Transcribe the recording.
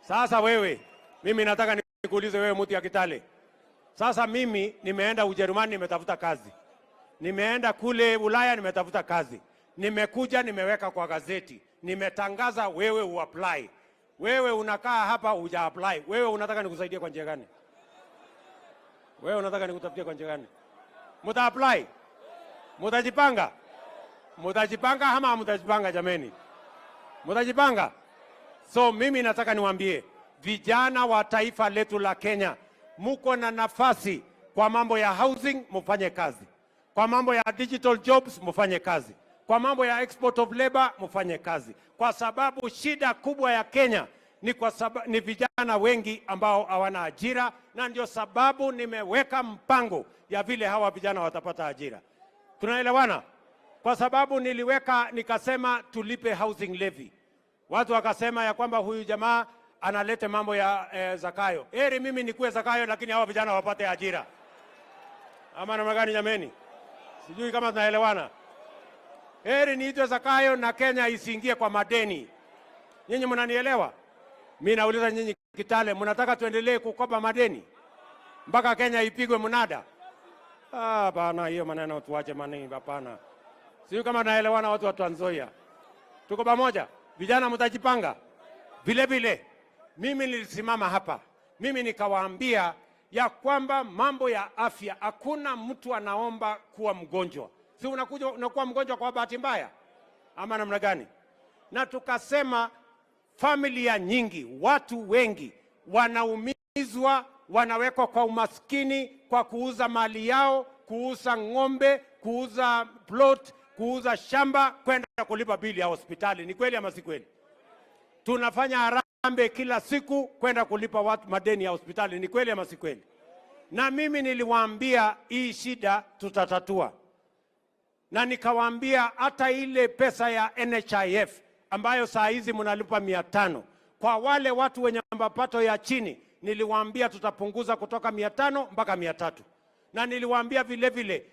Sasa wewe, mimi nataka nikuulize wewe, mtu ya Kitale. Sasa mimi nimeenda Ujerumani, nimetafuta kazi, nimeenda kule Ulaya, nimetafuta kazi, nimekuja nimeweka kwa gazeti, nimetangaza, wewe uapply. Wewe unakaa hapa huja apply. Wewe unataka nikusaidie kwa njia gani? Wewe unataka nikutafutie kwa njia gani? Muta apply? Mutajipanga? Mutajipanga ama hamutajipanga jameni? Mutajipanga? So mimi nataka niwaambie vijana wa taifa letu la Kenya, muko na nafasi kwa mambo ya housing, mufanye kazi. Kwa mambo ya digital jobs, mufanye kazi. Kwa mambo ya export of labor, mufanye kazi, kwa sababu shida kubwa ya Kenya ni, kwa ni vijana wengi ambao hawana ajira, na ndio sababu nimeweka mpango ya vile hawa vijana watapata ajira. Tunaelewana? Kwa sababu niliweka nikasema tulipe housing levy. Watu wakasema ya kwamba huyu jamaa analete mambo ya Zakayo. Heri mimi nikuwe Zakayo, lakini hawa vijana wapate ajira. Ama namna gani jameni? Sijui kama tunaelewana. Heri niitwe Zakayo na Kenya isiingie kwa madeni. Nyinyi mnanielewa? Mi nauliza nyinyi Kitale, mnataka tuendelee kukopa madeni mpaka Kenya ipigwe mnada? Ah, bana, hiyo maneno tuache maneno, hapana. Sijui kama naelewana watu wa Trans Nzoia. Tuko pamoja? Vijana mtajipanga. Vile vile mimi nilisimama hapa, mimi nikawaambia ya kwamba mambo ya afya, hakuna mtu anaomba kuwa mgonjwa. Si unakuja unakuwa mgonjwa kwa bahati mbaya ama namna gani? Na tukasema familia nyingi, watu wengi wanaumizwa, wanawekwa kwa umaskini kwa kuuza mali yao, kuuza ng'ombe, kuuza plot, kuuza shamba kwenda kulipa bili ya hospitali. Ni kweli ama si kweli? Tunafanya harambee kila siku kwenda kulipa watu madeni ya hospitali. Ni kweli ama si kweli? Na mimi niliwaambia hii shida tutatatua, na nikawaambia hata ile pesa ya NHIF ambayo saa hizi mnalipa 500 kwa wale watu wenye mapato ya chini, niliwaambia tutapunguza kutoka 500 mpaka 300, na niliwaambia vile vile